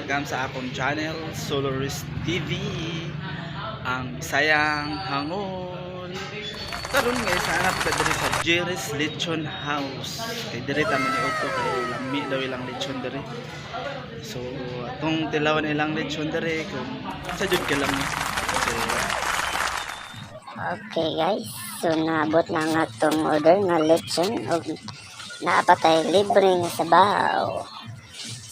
Welcome sa akong channel, Soloris TV. Ang Bisayang Hangol. Karon guys, hanap ka diri sa Jerry's Lechon House. Kay diri ta man niudto kay lami daw ilang lechon diri. So, atong tilawan ilang lechon diri kung sa jud ka lang. So, Okay guys, so naabot na nga itong order nga lechon og naa pa tay libre nga sabaw.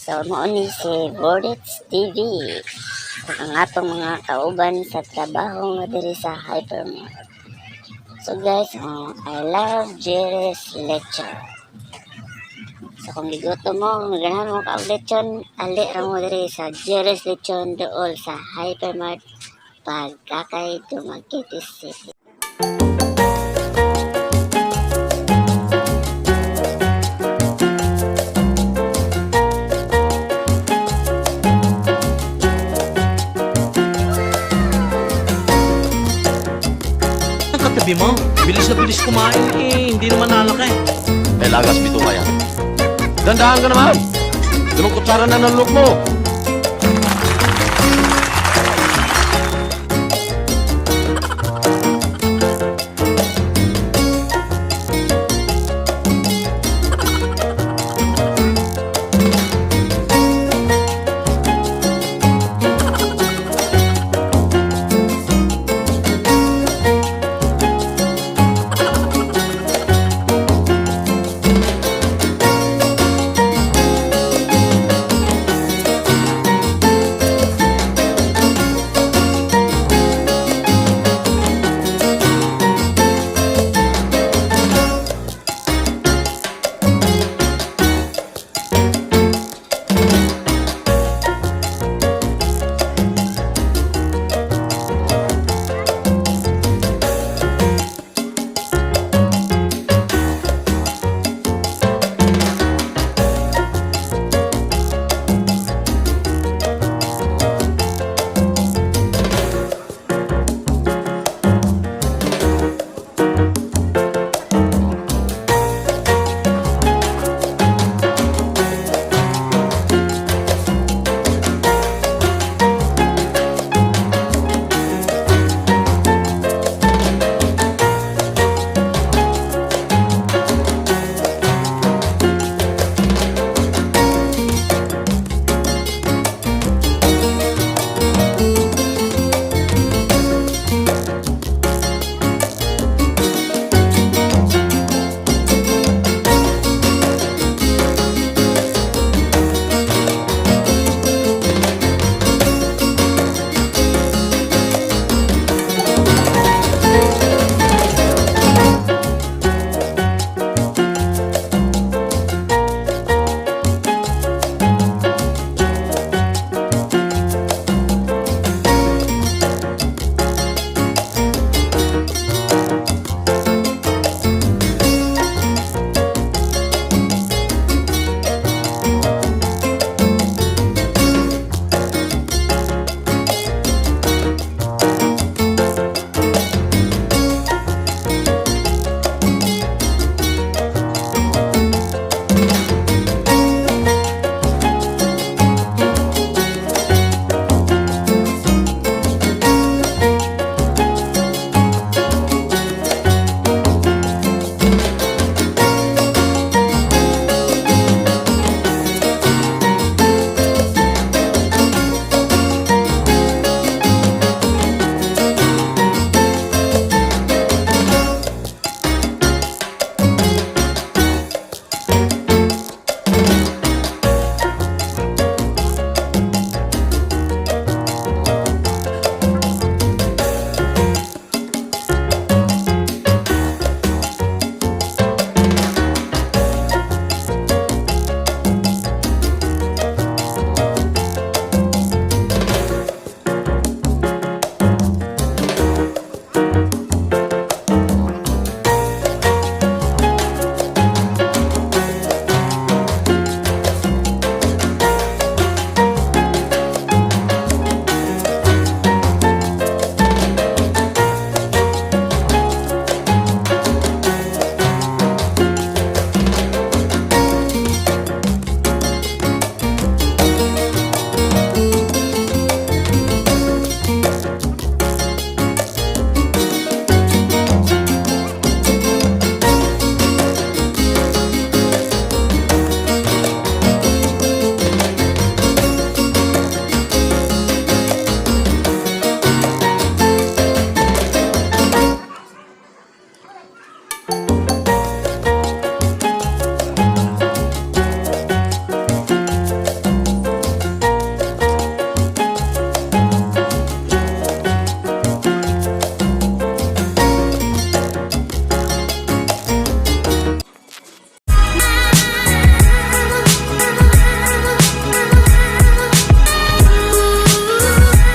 So mao ni si Bordits TV ug ang atong mga kauban sa trabaho nga diri sa Hypermart. So guys, I love Jerry's Lechon. So kung gigutom mo, kung ganahan mo kaog lechon, ali ra mo diri sa Jerry's Lechon duol sa Hypermart, Pagkakay, Dumaguete City. Ang katabi mo, bilis na bilis kumain eh, hindi naman nalaki. Eh, lagas bito kaya. Dandahan ka naman! 5 kutsara na nalulok mo.